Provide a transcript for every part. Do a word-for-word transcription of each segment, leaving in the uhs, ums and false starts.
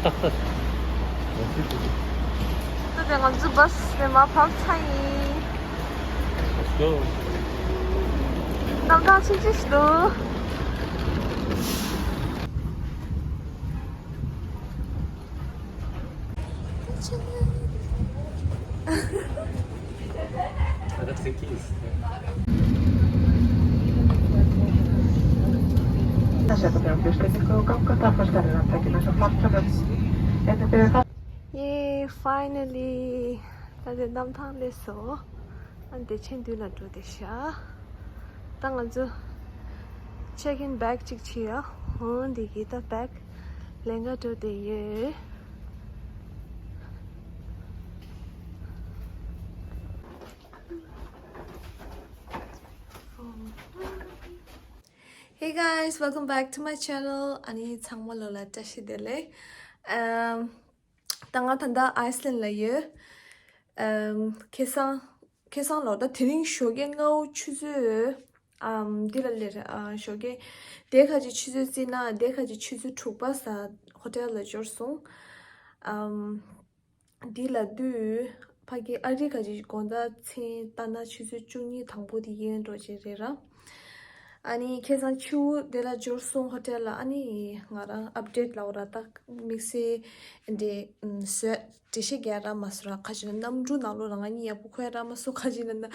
ད་ལྟ་ང་ཚོ་བྷ་སི་ནས་མར་བབས་ཚར་ཡིན། Let's go. གནམ་ཐང་ཆེན་ཆེ་ཞིག་འདུག་ཡེ། ཕའི་ནལ་ལི། ད་དེ་གནམ་ཐང་སླེབས་སོང་། ཨ་བདེ་ཆེན་མདུན་ལ་འགྲོ་བསྡད་ཤག་ད་ང་ཚོ་ཆེག་ཨིན་བེག་ཅིག་བྱེད་ཡ། འོ་འདི་གི་ད་བེག་ལེན་ག་འགྲོ་བསྡད་ཡོད། Hey guys, welcome back to my channel. ཨ་ནི་ཚང་མ་ལོ་ལ་བཀྲ་ཤིས་བདེ་ལེགས། ཨམ། ད་ང་ད་ལྟ་ཨའི་སི་ལན་ལ་ཡོད། ཨམ། ཁ་སང་ཁ་སང་ལོ་ད་དེ་རིང་ཞོགས་ཀས་སྔ་པོ་ཆུ་ཚོད་ཨམ། འདི་ལ་སླེབས་རེད། ཨ་ཞོགས་ཀས་དེ་ཁ་ཅིག་ཆུ་ཚོད་བརྩིས་ན་དེ་ཁ་ཅིག་ཆུ་ཚོད་དྲུག་པ་ས་ཧོ་ཊེལ་ལ་འབྱོར་སོང་། ཨམ། འདི་ལ་དུས་ཕ་གི་ཨ་རི་ཁ་ཅིག་དགོང་དག་མཚན་ལྟ་ན་ཆུ་ཚོད་བཅུ་གཉིས་དང་པོ་དེ་ཡིན་འགྲོ་བྱེད་རེད་ར། ཨ་ནི་ཁ་སང་ཕྱི་པོ་དེ་ལ་འབྱོར་སོང་ཧོ་ཊེལ་ལ། ཨ་ནི་ང་རང་ཨབ་ཌེཊ་ལབ་ར་ད་དམིགས་བསལ་འདི་བཟོས་འགྲེལ་བཤད་རྒྱག་རག་མ་སོང་ར། ཁ་ཅིག་ན་གནམ་གྲུ་ནང་ལོགས་ལ་ང་གཉིས་ཡག་པོ་འཁོད་རག་མ་སོང་། ཁ་ཅིག་ན་ན་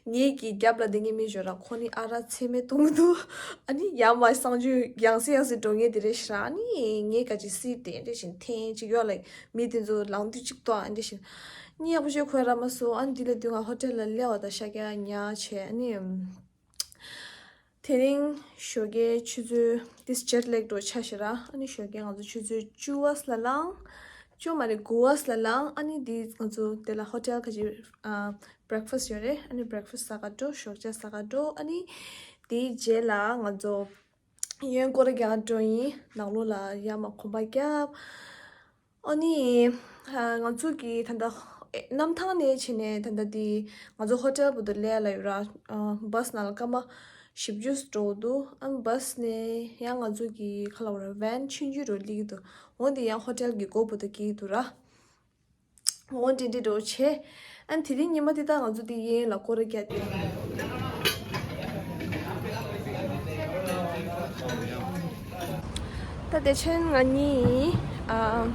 ངེད་ཀྱི་རྒྱབ་ལ་བསྡད་མཁན་མི་ཞོ་ར་ཁོ་ནི་ཨ་ར་ཚེ་མེད་གཏོང་གི་འདུག་ཨ་ནི་ཡར་མར་གསང་སྤྱོད་ཡང་སེ་ཡང་སེ་འགྲོ་མཁན་དེ་རེད་ཤག་ཨ་ནི་ངས་ག་ཅིག་སི་ཊི་དེ་འདྲ་བཞིན་འཐེན་ཅིག་གཡོག་ལ་མི་དེ་ཚོ་ལངས་དུས་གཅིག་ཏོ་ཨ་འདྲ་བཞིན་གཉིད་ཡག་པོ་ཞིག་ཁོ་ར་མ་སོང་། ཨ་ནི་འདི་ལ་དུས་ང་ཧོ་ཊེལ་ལ་སླེབས་པ་དང་ཤ་རྒྱགས་ཉལ་བྱས། ཨ་ནི་དེ་རིང་ཞོགས་ཀའི་ཆུ་ཚོད་ཏིས་ཇེཊ་ལེག་འགྲོ་ཆ་ཞེ་ར། ཨ་ནི་ཞོགས་ཀའི་ང་ཚོ་ཆུ་ཚོད་བཅུ་པ་ལ་ལངས། བཅུ་མ་རེད། དགུ་པ་ལ་ལངས། ཨ་ནི་འདི་ང་ཚོ་དེ་ལ་ཧོ་ཊེལ་ཁ་ཅིག་ཨ་བྷི་རེག་ཕ་སི་ཊི་ཡོད་རེད། ཨ་ནི་བྷི་རེག་ཕ་སི་ཊི་ཟ་ག་འགྲོ། ཞོགས་ཇ་ཟ་ག་འགྲོ། ཨ་ནི་དེའི་རྗེས་ལ་ང་ཚོ་གཡོན་སྐོར་ར་རྒྱག་འགྲོ་ཡིན། ནང་ལོགས་ལ་ཡར་མར་གོམ་པ་བརྒྱབ། ཨ་ནི་ང་ཚོ་གི་ད་ལྟ་གནམ་ཐང་ནས་ཕྱིན་ནས་ད་ལྟ་དེ་ང་ཚོ་ཧོ་ཊེལ་བར་དུ་སླེབས་ལ་ཡོད་ར། བྷ་སི་ནང་ལ་སྐར་མ་བཞི་བཅུ་འགྲོ་འདུག་ཨ་བྷ་སི་ནས་ཡང་ང་ཚོ་གི་ཁ་ལ་བ་ར་ཝེན་ཆུང་ཆུང་རུ་སླེབས་ཀྱི་འདུག་འོ་འདི་ཡང་ཧོ་ཊེལ་གི་སྒོ་བར་དུ་སྐྱེལ་གྱི་འདུག་ར། འོ་འདི་འདི་འགྲོ་བྱེད། ཨ་ནི་དེ་རིང་ཉི་མ་འདི་དག་ང་ཚོ་འདི་གཡས་གཡོན་ལ་སྐོར་ར་རྒྱག་གི་ཡོད། ད་བདེ་ཆེན་ང་གཉིས་ཨ་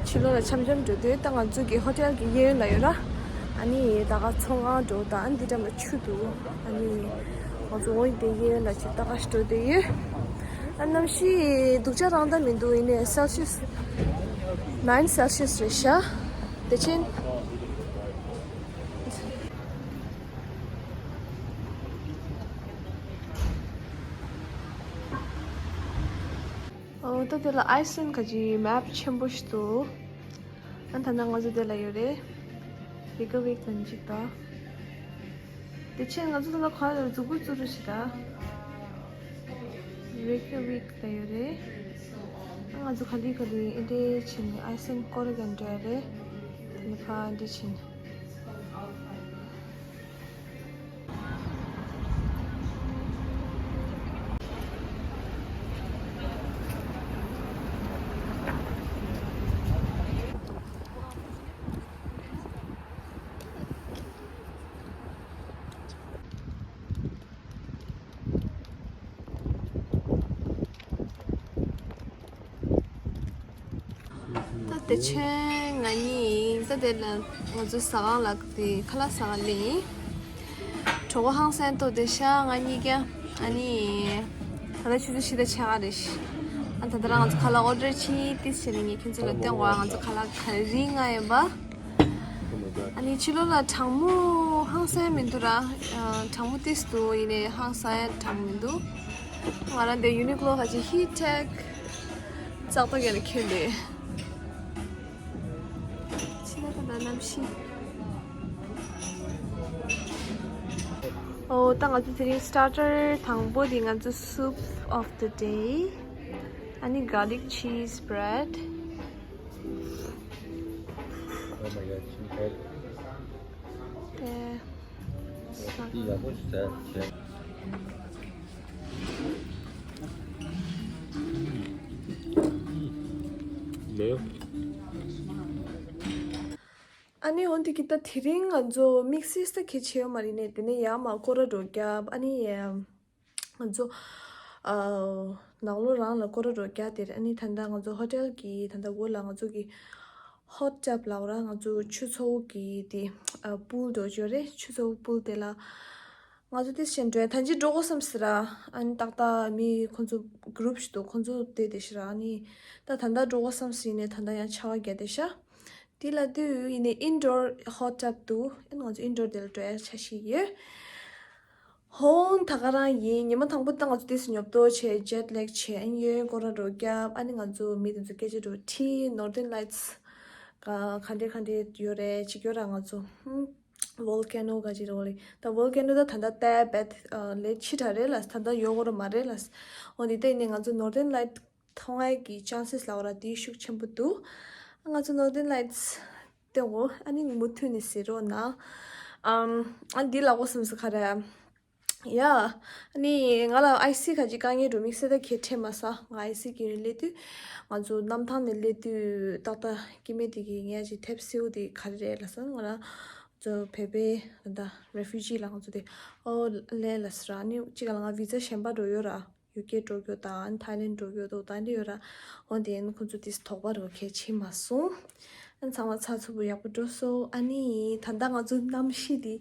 ཕྱི་ལོགས་ལ་འཆམ་འཆམ་འགྲོ་དུས་ད་ང་ཚོ་གི་ཧོ་ཊེལ་གི་གཡས་གཡོན་ལ་ཡོད་ར། ཨ་ནི་ད་ག་ཚོང་ཁང་འགྲོ་ད། ཨ་ནི་འདི་འགྲམ་ལ་ཆུ་འདུག་ཨ་ནི་ང་ཚོ་འོ་འདི་གཡས་གཡོན་ལ་ཅིག་ད་ག་ཞིག་འགྲོ་བསྡད་ཡོད། ཨ་གནམ་གཤིས་སྡུག་ཅག་རང་ད་མི་འདུག་ཡིན་ནའི་སེལ་སི་ཡས་ནའིན་སེལ་སི་ཡས་རེད་ཤག་བདེ་ཆེན། ཨོ་ད་དེ་ལ་ཨའི་སི་ལན་ག་ཅི་མེབ་ཆེན་པོ་ཞིག་འདུག་ཨ་ད་ནང་ང་ཚོ་དེ་ལ་ཡོད་རེད། རི་ཀ་ཝིག་ནང་གཅིག་དང་། དེ་ཕྱིར་ང་ཚོ་ད་ལ་ག་ལ་རྫུ་འཕྲུལ་བཙུགས་རུ་ཞིག་དང་། རི་ཀ་ཝིག་ལ་ཡོད་རེད། ཨ་ང་ཚོ་ག་ལི་ག་ལི་ཨེ་འདྲས་ཕྱིན་ནས་ཨའི་སི་ལན་སྐོར་ར་རྒྱག་འགྲོ་ཡ་རེད། དེ་ནས་ཕ་ཨེ་འདྲས་ཕྱིན། ད་བདེ་ཆེན་ང་གཉིས་ད་དེ་ལ་ང་ཚོ་ཟ་ཁང་ལ་དེ་ཁ་ལག་ཟ་ག་སླེབས་ཡིན། གྲོད་ཁོག་ཧང་སང་ཏོག་དེ་ཤ་ང་གཉིས་ཀྱང་ཨ་ནི་ད་ལྟ་ཆུ་ཚོད་བཞི་དང་ཕྱེད་ཀ་རེད། ཨ་ད་ལྟ་རང་ང་ཚོ་ཁ་ལག་ཨོ་ཌར་བྱས་ཏིས་བྱས་ནས་ངས་ཁྱེད་ཚོ་ལ་སྟོན་གོ་ང་ཚོ་ཁ་ལག་ག་རེ་རིགས་ལྔ་ཡོད་པ། ཨ་ནི་ཕྱི་ལོགས་ལ་གྲང་མོ་ཧང་སང་མི་འདུག་ར། ཨ་གྲང་མོ་ཏིས་འདུག་ཡིན་ནའི་ཧང་སང་ཡ་གྲང་མི་འདུག་ང་རང་དེ་ཡུ་ནི་ཀློ་ཁ་ཅིག་ཧིཊ་ཊེག་ཙག་ཏོག་ག་ལ་ཁྱེར་འདུག་ཕྱི་ལ་ད་ལྟ་གནམ་གཤིས། ཨོ་ད་ང་ཚོ་དེ་རིང་སི་ཊར་ཊར་དང་པོ་དེ་ང་ཚོ་soup of the day ཨ་ནི་garlic cheese bread Oh my god, she had དེ། ཡག་པོ་ཞིག་བྱས། ཨ་ནི་འོན་ཏེ་གི་ད་དེ་རིང་ང་ཚོ་དམིགས་བསལ་ད་གལ་ཆེ་ཡོད་མ་རེད་ནས། དེ་ནས་ཡར་མར་སྐོར་ར་འགྲོ་རྒྱབ། ཨ་ནི་ང་ཚོ་ཨ་ནང་ལོགས་རང་ལ་སྐོར་ར་འགྲོ་རྒྱབ། དེ་རེད། ཨ་ནི་ད་ལྟ་ང་ཚོ་ཧོ་ཊེལ་གི་ད་ལྟ་འོག་ལ་ང་ཚོ་གི་ཧོཊ་ཊབ་ལབ་ར། ང་ཚོ་ཆུ་ཚ་པོ་གི་དེ་ཨ་པུལ་འདྲ་ཅིག་ཡོད་རེད། ཆུ་ཚ་པོ་པུལ་དེ་ལ་ང་ཚོ་དེ་བཞིན་འགྲོ་ཡ། ད་ཅི་འགྲོ་དགོས་བསམ་སྲིད་ར། ཨ་ནི་ཏག་ཏག་མི་ཁོང་ཚོ་གུ་རུབ་ཞིག་འདུག་ཁོང་ཚོ་དེ་དེ་ཞིག་ར། ཨ་ནི་ད་ད་ལྟ་འགྲོ་དགོས་བསམ་སྲིད་ནས། ད་ལྟ་ཡང་ཆར་པ་རྒྱག་བསྡད་ཤག་དེ་ལ་དུས་ཡིན་ནས་ཨིན་ཌོར་ཧོཊ་ཊབ་འདུག་ཨ་ནི་ང་ཚོ་ཨིན་ཌོར་དེ་ལ་འགྲོ་ཡ་འཆར་གཞི་ཡོད། ཧོན་ད་ག་རང་ཡིན། ཉི་མ་དང་པོ་ད་ང་ཚོ་དེ་སུ་ཉོབ་ཏོ་བྱས། ཇེཊ་ལེག་བྱས། ཨ་ནི་ཡོན་སྐོར་ར་འགྲོ་རྒྱབ། ཨ་ནི་ང་ཚོ་མི་དེ་ཚོ་སྐད་ཆ་འགྲོ་དྲིས། ནོར་ཐན་ལའེ་ཊི་སི་ག་ག་འདྲས་ག་འདྲས་ཡོད་རེད་ཅིག་ཡོད་ར། ང་ཚོ་ཧུམ། ཝོལ་ཀེ་ནོ་ག་ཅིག་རེད་ལེ། ད་ཝོལ་ཀེ་ནོ་ད་ད་ལྟ་དེ་བས་ལས་ཕྱི་དྲགས་རེད་ལ། ད་ལྟ་ཡོད་དགོས་ར་མ་རེད་ལ། འོ་འདི་ལྟ་ཡིན་ནས་ང་ཚོ་ནོར་ཐན་ལའེ་ཊི་མཐོང་ཡས་ཀྱི་ཅན་སེས་ལབ་ར་དེ་ཤུགས་ཆེན་པོ་འདུག་ང་ཚོ་ནོར་ཐན་ལའེ་ཊི་སི་ལྟོས་འོ། ཨ་ནི་མུ་མཐུད་ནས་གཟིགས་རོགས་གནང་། ཨམ། ཨ་འདི་ལབ་དགོས་བསམ་སོང་ག་རེ། ཡ། ཨ་ནི་ང་ལ་ཨའི་སི་ག་ཅིག་དཀའ་ངལ་འགྲོ་དམིགས་བསལ་ད་གལ་འཕྲད་མ་སོང་། ང་ཨའི་སི་གི་སླེབས་དུས་ང་ཚོ་གནམ་ཐང་ནས་སླེབས་དུས་ཏག་ཏག་སྐྱེ་དམན་དེ་གི་ངས་ཅིག་ཐེབས་སེའུ་དེ་ག་རེ་རེད་ལབ་སོང་། ང་རང་ཚོ་བོད་པའི་ད་རེ་ཕུ་ཇི་ལ་ང་ཚོ་དེ་ཨོ་ལེ་ལབ་སོང་ར། ཨ་ནི་གཅིག་ག་ལ་ང་བི་ཛ་གཞན་པ་འགྲོ་ཡོད་ར། ཡུ་ཀེ་འགྲོ་རྒྱུ་དང་ཐའི་ལེན་འགྲོ་རྒྱུ་དང་ད་འདི་ཡོད་ར། འོན་ཏེ་ཁོང་ཚོ་དེ་དོགས་པ་རེ་གལ་ཆེ་མ་སོང་། ཨ་ཚང་མ་ཚགས་ཚུད་པོ་ཡག་པོ་འགྲོ་སོང་། ཨ་ནི་ད་ལྟ་ང་ཚོ་གནམ་གཤིས་དེ་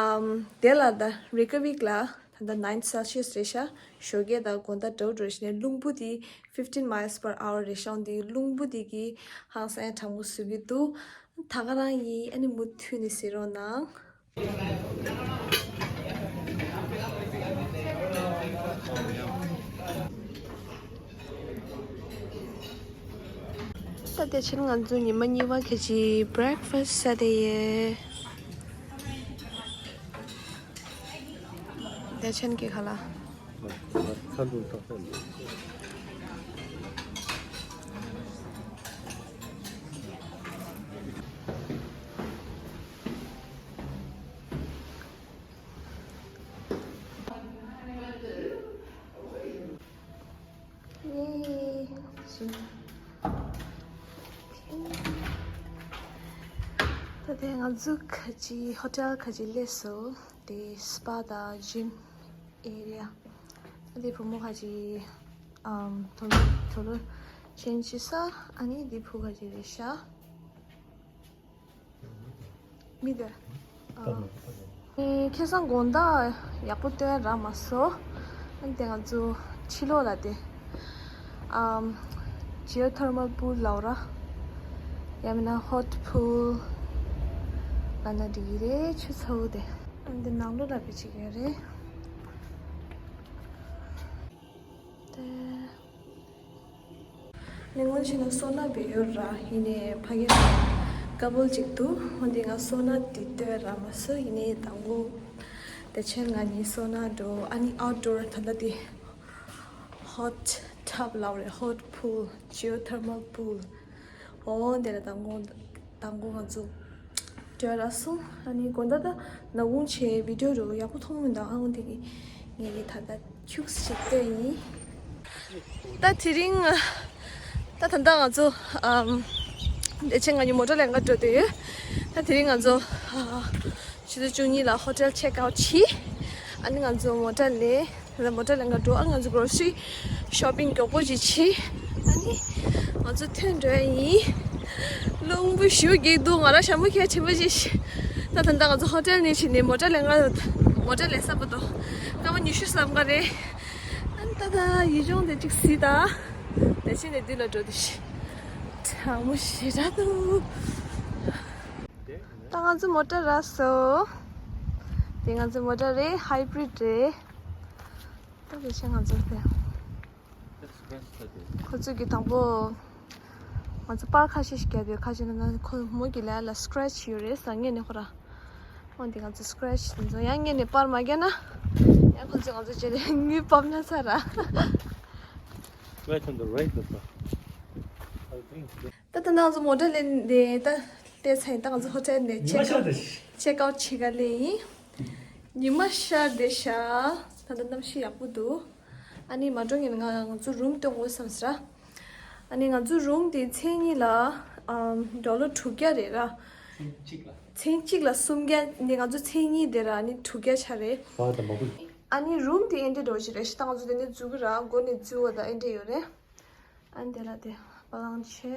ཨམ་དེ་ལ་ད་རེ་ཀ་ཝིག་ལ་ད་ལྟ་nine Celsius་རེད་ཤག་ཞོགས་ཀས་ད་དགོང་དག་དྲོ་འགྲོ་བཞིན་ནས་རླུང་བུ་དེ་fifteen miles per hour་རེད་ཤག་འོན་ཏེ་རླུང་བུ་དེ་གིས་ཧང་སང་གྲང་མོ་བཟོ་གི་འདུག་ད་ག་རང་ཡིན། ཨ་ནི་མུ་མཐུད་ནས་གཟིགས་རོགས་གནང་། ད་དེ་ཕྱིན་ང་ཚོ་ཉི་མ་གཉིས་པ་གི་ཅིག་བྷི་རེག་ཕ་སི་ཟ་བསྡད་ཡོད། དེ་ཕྱིན་གྱི་ཁ་ལག་ཚ་འདུག་ཏག་ཏག་མེད། ཡེ། ད་དེ་ང་ཚོ་ཁ་ཅིག་ཧོ་ཊེལ་ཁ་ཅིག་སླེབས་སོང་། དེ་སི་པ་དང་ཇིམ་ཨེ་རི་ཡ། ད་དེ་བུ་མོ་ཁ་ཅིག་ཨམ་དུག་ལོག་དུག་ལོག་ཅན་ཇི་ས། ཨ་ནི་དེ་བུ་ཁ་ཅིག་རེད་ཤག་མི་དེ། ཨ། ཨེ། ཁ་སང་དགོང་དག་ཡག་པོ་སྟོན་རག་མ་སོང་། ཨ་ནི་དེ་ང་ཚོ་ཕྱི་ལོགས་ལ་དེ། ཨམ། geothermal pool་ལབ་ར། ཡང་མིན་ན་hot pool་ལབ་ན་འགྲིག་གི་རེད། ཆུ་ཚ་པོ་དེ། ཨ་ནི་དེ་ནང་ལོགས་ལ་དཔེ་ཅིག་ཡོད་རེད། དེ། ནི་སྔོན་ཆད་ནས་སོ་ན་བེ་ཡོད་ར། ཡིན་ནའི་ཕ་གི་ཀ་བོལ་ཅིག་འདུག་འོན་ཏེ་ང་སོ་ན་དེ་སྟོན་རག་མ་སོང་། ཡིན་ནའི་དང་པོ་དེ་ཕྱིན་ང་གཉིས་སོ་ན་འགྲོ། ཨ་ནི་outdoor་ད་ལྟ་དེ་hot tub་ལབ་རེད། hot pool geothermal pool། འོ་དེ་ལ་དང་པོ་དང་པོ་ང་ཚོ་འགྲོ་རག་སོང་། ཨ་ནི་དགོང་དག་ད་ནག་ཁུང་བྱས་བི་ཌི་ཡོ་འགྲོ་ཡག་པོ་མཐོང་མི་འདུག་ཨ་འོ་དེ་གི་ངས་ཀྱི་ད་ལྟ་ཁྱུགས་ཤིག་ལྟོས་ཡིན། ད་དེ་རིང་ད་ད་ལྟ་ང་ཚོ་ཨམ་བདེ་ཆེན་ང་གཉིས་མོ་ཊ་ལེན་ག་འགྲོ་འདོད་ཡོད། ད་དེ་རིང་ང་ཚོ་ཨ་ཆུ་ཚོད་བཅུ་གཉིས་ལ་ཧོ་ཊེལ་ཆེག་ཨའུཊ་བྱས། ཨ་ནི་ང་ཚོ་མོ་ཊ་ལེན། ད་ལྟ་མོ་ཊ་ལེན་ག་འགྲོ། ཨ་ང་ཚོ་གྲོ་སི་རི་ཤོ་པིང་མགྱོགས་པོ་ཅིག་བྱས། ཨ་ནི་ང་ཚོ་ཐོན་འགྲོ་ཡ་ཡིན། རླུང་བུ་ཞེ་པོ་རྒྱག་འདུག་ང་རང་ཞྭ་མོ་ཁྱེར་ཆེན་པོ་ཅིག་ད་ད་ལྟ་ང་ཚོ་ཧོ་ཊེལ་ནས་ཕྱིན་ནས་མོ་ཊ་ལེན་ག་མོ་ཊ་ལེན་ས་པོ་དོ་སྐར་མ་ཉི་ཤུ་ཙམ་ག་རེད། ཨ་ནི་ད་ད་ཡུལ་ལྗོངས་དེ་ཅིག་གཟིགས་དང་། དེ་ཕྱིན་ནས་འདི་ལ་འགྲོ་འདུག་ཤི། གྲང་མོ་ཞེ་དྲག་འདུག་ད་ང་ཚོ་མོ་ཊ་རག་སོང་། དེ་ང་ཚོ་མོ་ཊ་རེད། ཧའི་བྷི་རིཌ་རེད། ད་དེ་ཕྱིན་ང་ཚོ་དེ། ཁོ་ཚོས་ཀྱི་དང་པོ་ང་ཚོ་པར་ཁ་ཤས་ཤིག་བརྒྱབ་ཡོད། ཁ་ཤས་ནང་ན་ཁོ་མོ་གི་ལས་ལ་སི་ཀེ་རེ་ཆི་ཡོད་རེད་ཟེར། ངས་ནི་ཁོ་ར་འོན་ཏེ་ང་ཚོ་སི་ཀེ་རེ་ཆི་དེ་ཚོ་ཡང་ངས་ནི་པར་མ་བརྒྱབ་ན་ཡང་ཁོ་ཚོས་ང་ཚོ་བྱས་ཏེ་དངུལ་ཕབ་ན་ཚར་ར། Right on the right, the bar. I think. ད་ད་ང་ཚོ་མོ་ཊ་ལེན་ནས་ད་སླེབས་ཚར་ཡིན། ད་ང་ཚོ་ཧོ་ཊེལ་ནས་ཉི་མ་ཆེག་ཤར་ཨའུཊ་དེ། ཆེག་ཨའུཊ་བྱེད་ག་སླེབས་ཡིན། ཉི་མ་ཤར་བསྡད་ཤག་ད་ལྟ་གནམ་གཤིས་ཡག་པོ་འདུག་ཨ་ནི་མ་འགྲོ་ངན་ང་ང་ཚོ་རུམ་སྟོན་དགོས་བསམ་ཟེར། ཨ་ནི་ང་ཚོ་རུམ་དེ་མཚན་གཉིས་ལ་ཨམ་ཌོ་ལར་དྲུག་བརྒྱ་རེད་ར། མཚན་གཅིག་ལ། མཚན་གཅིག་ལ་སུམ་བརྒྱ་ནི་ང་ཚོ་མཚན་གཉིས་དེ་ར་ནི་དྲུག་བརྒྱ་ཆ་རེད། བ་དང་མ་བུ། ཨ་ནི་རུམ་དེ་ཨེ་འདྲ་འགྲོ་ཞིག་རེད་ཤི། ད་ང་ཚོ་དེ་ནས་འཛུལ་གི་ར་སྒོ་ནས་འཛུལ་བ་དང་ཨེ་འདྲ་ཡོད་རེད། ཨ་ནི་དེ་ལ་དེ་བ་ལང་ཆེ།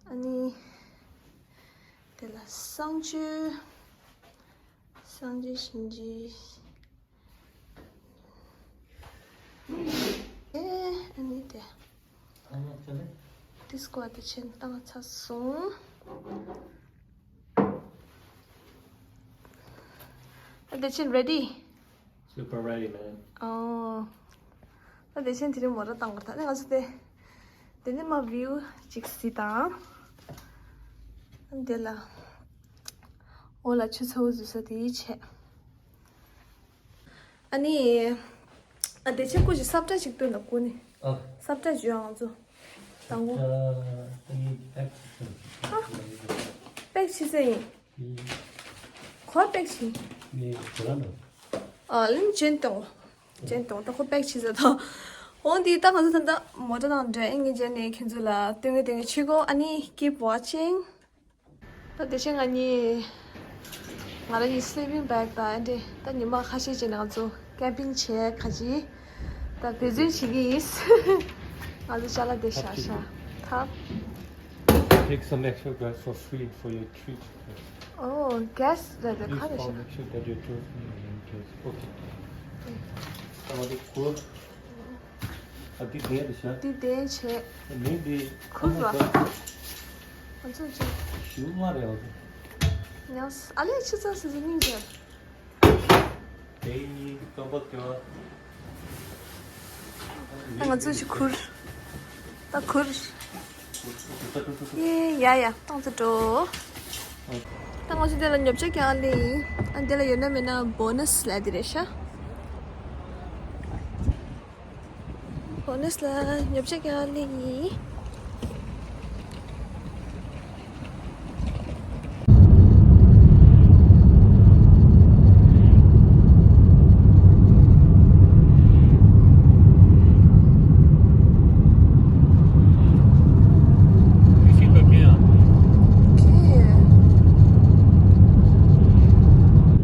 ཨ་ནི་དེ་ལ་གསང་སྤྱོད། གསང་སྤྱོད་བྱིན་གྱིས། ཨེ་ཨ་ནི་དེ། དེ་སྐོར་དེ་ཆེན་བཏང་ཚར་སོང་། ཨ་དེ་ཆེན་རེ་ཌི། Super ready, man. ཨོ། ཨ་དེ་ཆེན་དེ་རིང་མོ་ཊ་བཏང་བར་ཐག་ནི་ང་ཚོ་དེ། དེ་ནི་མ་བིའུ་ཅིག་སི་དང་། ཨ་དེ་ལ། འོ་ལ་ཆུ་ཚ་བོ་འཛུལ་ས་དེའི་ཆེད། ཨ་ནི། ཨ་དེ་ཆེ་ཀུ་ཞིག་སབ་ཏྲ་ཞིག་སྟོན་ན་ཀུ་ནི། ཨ། སབ་ཏྲ་ཞུ་ཡང་ཚོ། དང་པོ། ཨ་ནི་པེག་ཆི་ཟེར། ཨ། པེག་ཆི་ཟེར་ཡིན། ཨུ། ཁོ་པེག་ཆི། ནི་གོ་ལ་ནོ། ཨ་ལིན་ཅན་ཏོང་། ཅན་ཏོང་ད་ཁོ་པེག་ཆི་ཟེར་ཏོ། འོ་འདི་ད་ང་ཚོ་ད་ལྟ་མོ་ཊ་ནང་འདྲ་ཨེ་ངེས་ཅན་ནས་ཁྱོད་ཚོ་ལ་སྟོན་གི་སྟོན་གི་ཆི་གོ། ཨ་ནི་keep watching། ད་དེ་བཞིན་ང་གཉིས། ང་རང་གཉིས་sleeping bag དང་ཨེ་འདྲེ་ད་ཉི་མ་ཁ་ཤས་ཅིག་ནང་ཚོ་camping བྱས་ཁ་ཅིག་ད་བེ་རྫུན་བྱེད་ཀྱི་ཡིན། ང་ཚོ་ཅ་ལག་དེ་བཞག་བཞག་ཐབ། Take some extra gas for free for your treat. Oh, gas རེད་རེད། ཁ་རེད་ཤག Make sure that your treat is okay. ད་ང་ཚོ་གོ། ཨ་འདི་བསྡད་རེད་ཤག་འདི་བསྡད་བྱས། མི་འདི་ཁུར་བ། ང་ཚོ་ཅིག་ཞུ་མ་རེད་བ། ཉལ་ཨ་ལས་ཆུ་ཚ་སི་སི་སྙིང་རྗེ། དེ་གཉིས་རྩོམ་པ་སྐྱོ། ད་ང་ཚོ་ཅིག་ཁུར། ད་ཁུར། ཡེ་ཡ་ཡ་ཏང་ཙི་འགྲོ། ད་ང་ཚོ་འདི་ལ་ཉོ་ཆ་རྒྱག་ལེ་ཡིན། ཨ་འདི་ལ་ཡོད་ན་མེད་ན་bonus ལབ་དེ་རེད་ཤག bonus ལ་ཉོ་ཆ་རྒྱག་ལེ་ཡིན། You see the gear? Okay.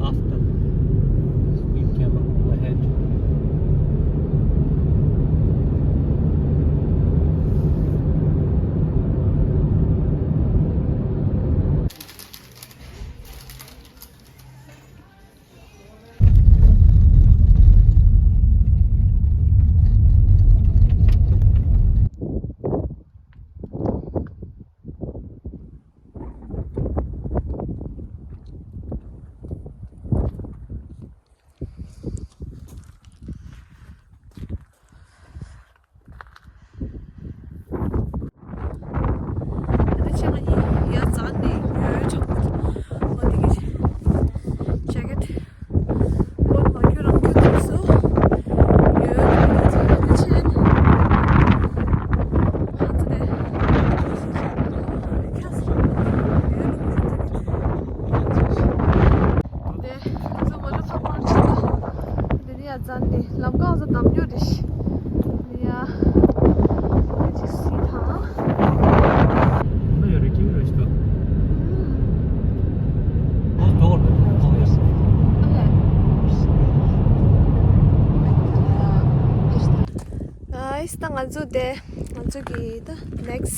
After, you can go ahead. ད་ཆ་ང་གཉིས་ཡར་འཛེགས་ནས་ཉོས་ཆོག་འོ་དེ་གི་ཇེ་ཀེད། ཨོ་མ་ཁྱོད་རང་ཁྱོད་ཚོ་སུ་ཡོད་ལ་ཁྱོད་ཚོ་ད་ཆ་ཡིན། ཧ་ཙི་དེ་ཁྱ་སི་ཡོད་ལ་ཁྱོད་ཚོ་གི་དེ་ང་ཚོ་མ་ལུས་ཁ་པར་ཆུ་ཚ། འདི་ནས་ཡར་འཛེགས་ནས་ལམ་ཁ་ང་ཚོ་འདམ་ཉོ་རེད་ཤི། འདི་ཡ། འདི་ཅིག་སི་ཐང་། ཨ་ཡོ་རེ་ཀིའུ་རེ་ཤི་ཏོ། ཨ་ལེ། Guys ད་ང་ཚོ་དེ་ང་ཚོ་གི་ད་next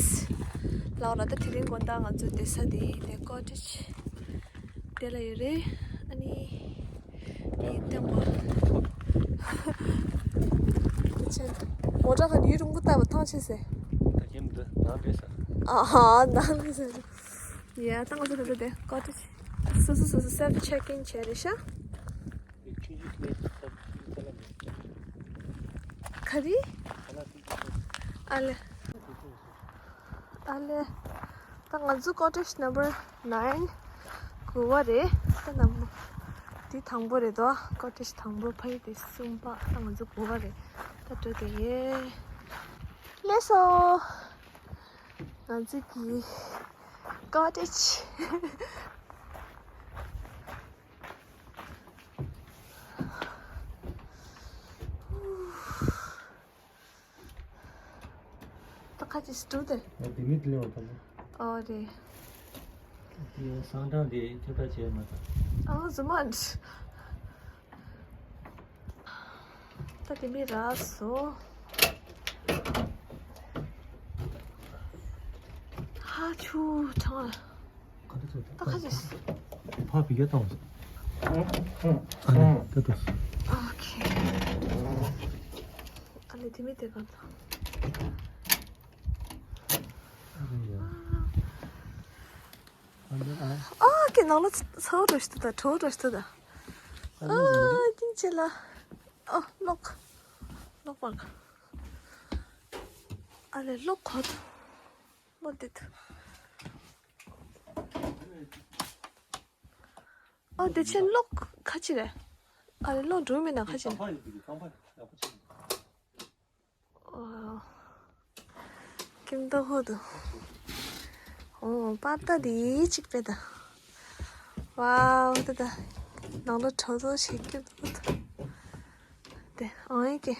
ལའོ་ར་ད་དེ་རིང་དགོང་དག་ང་ཚོ་བསྡད་ས་དེ་ཡིན་ནས་cottage དེ་ལ་ཡོད་རེད། ཨ་ནི། དེ་ལྟད་མོ། ཆེན། མོ་ཊ་ཁ་ནས་ཡུན་རིང་པོ་བཏང་བ་ཐང་ཆད་ཟེར། ད་ཁྱིམ་འདི་ནང་བསྡད་ས། ཨ་ཧ་ནང་བསྡད་ས། ཡ་ད་ང་ཚོ་ད་ལྟ་དེ་ཀོ་ཊེཇ། སོ་སོ་སོ་སོ་self check in བྱས་རེད་ཤག་ག་རེ། ཨ་ལེ། ཨ་ལེ། ད་ང་ཚོ་cottage number nine གོ་བ་རེད། ད་ནམ་འདི་དང་པོ་རེད་དོ། cottage དང་པོ་ཕ་ཡི་དེ་གསུམ་པ་ད་ང་ཚོ་གོ་བ་རེད། ད་འགྲོ་དེ་ཡེ། ལེ་སོ། ང་ཚོ་གི་cottage ད་ ཁ་ཅིག་སྤྲུག་དེ། ཡ་དེ་མི་དེ་ལས་བ་ཐོག་ཨོ་རེད། དེ་སང་གྲངས་དེ་ཁྱབ་བསྒྲགས་བྱས་མ་ཐག་ཨ་ཟུ་མ་འདྲི། ད་དེ་མི་རག་སོ། ཧ་ཆུ་གྲང་། ད་ཁ་ཅིག་ཕ་བི་ག་བཏང་སོང་། ཨ་ནི་ད་ལྟ་སོང་། ཨོ་ཁེ། ཨ་ནི་དེ་མི་དེ་ག་ད། ཨོ་ཁེ་ནང་ལ་ཚ་བོ་འགྲོ་ཤི་ད་དྲོ་བོ་འགྲོ་ཤི་ད། ཨོ་ཀིང་ཆེ་ལ། ཨོ་ལོག་ལོག་པར། ཨ་ལེ་ལོག་གོ་ད། ལོ་དེ་ད། ཨ་དེ་ཆེན་ལོག་ཁ་ཆེ་རེད། ཨ་རེ་ལོག་འགྲོ་མེད་ན་ཁ་ཆེ། ཨ། ཀིམ་ཏོ་ཧོ་དུ། ཨོ་པ་ཏ་དེ་ཅིག་པེ་ད། ཝའོ་ད་ད། ནང་ལ་དྲོ་དྲོ་ཞིག་ཀིམ་ཏོ་ཧོ་དུ། དེ་ཨང་ཡེ་ཀེ།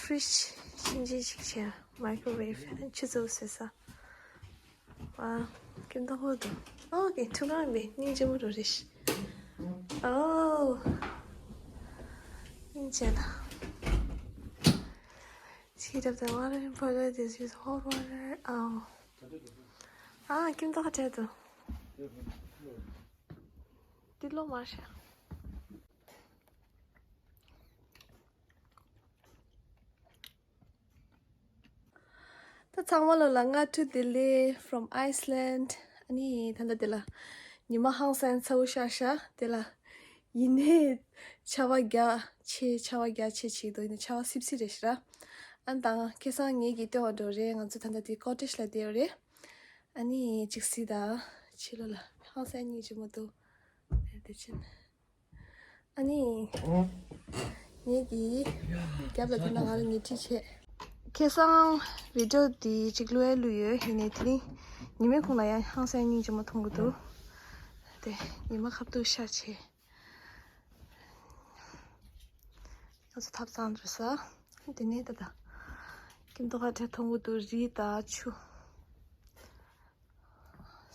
ཕྲིཇ་ཤིན་ཅི་ཞིག་བྱས། མའི་ཀོ་ཝེབ་ཆུ་ཚོད་ཟེར་ས། ཨ། ཀིམ་ཏོ་ཧོ་དུ། ཨོ་ཀེ་ཐུག་གང་བས་སྙིང་རྗེ་མོ་རུ་རེ་ཤི། ཨོ། སྙིང་རྗེ་ད། Heat up the water and boil it. Just use hot water. ཨོ། ཨ་ཀིམ་ཏོ་ཧོ་དུ། འདི་ལོ་མ་ཤ། ད་ཚང་མ་ལོ་ལ་སྔ་དྲོ་བདེ་ལེགས་from Iceland། ཨ་ནི་ད་ལྟ་དེ་ལ་ཉི་མ་ཧང་སང་ཚ་བོ་ཤར་ཤག་དེ་ལ་ཡིན་ནའི་ཆར་པ་རྒྱག་ཆེ་ཆར་པ་རྒྱག་ཆེ་ཆེ་འདུག་ཡིན་ནའི་ཆར་པ་སིབ་སིབ་རེད་ཤག་ཨ་ནི་ད་ཁ་སང་ངེད་ཀྱི་ལྟོས་པ་འགྲོ་རེད། ང་ཚོ་ད་ལྟ་དེ་ཀོ་ཊེཇ་ལ་བསྡད་ཡོད་རེད། ཨ་ནི་ཅིག་སི་ད་ཕྱི་ལོ་ལ་ཧང་སང་སྙིང་རྗེ་མོ་འདུག་དེ་ཕྱིན། ཨ་ནི། ངེད་ཀྱིས་རྒྱབ་ལ་དེ་ན་ང་ལ་ཉལ་ཁྲི་བྱས། ཁ་སང་བི་ཌིའོ་འདི་གཅིག་བླུགས་ཡ་བླུགས་ཡོད། ཡིན་ནའི་དེ་རིང་ཉི་མའི་ཁོང་ལ་ཡང་ཧང་སང་སྙིང་རྗེ་མོ་མཐོང་གི་འདུག་དེ་ཉི་མ་ཁ་ཐུག་ཤར་བྱས། ང་ཚོ་ཐབ་ཚང་འགྲོ་ས། དེ་ནས་ད་ད། ཀིམ་ཏོ་ཧོ་དུ་མཐོང་གི་འདུག་རི་དང་ཆུ།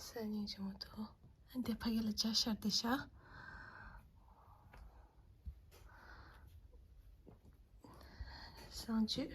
སང་ཉིན་ཆུ་མོ་ཐོ། ཨ་འདི་ཕ་གི་ལ་ཇ་ཤར་ཏེ་ཤ། སང་ཆུ།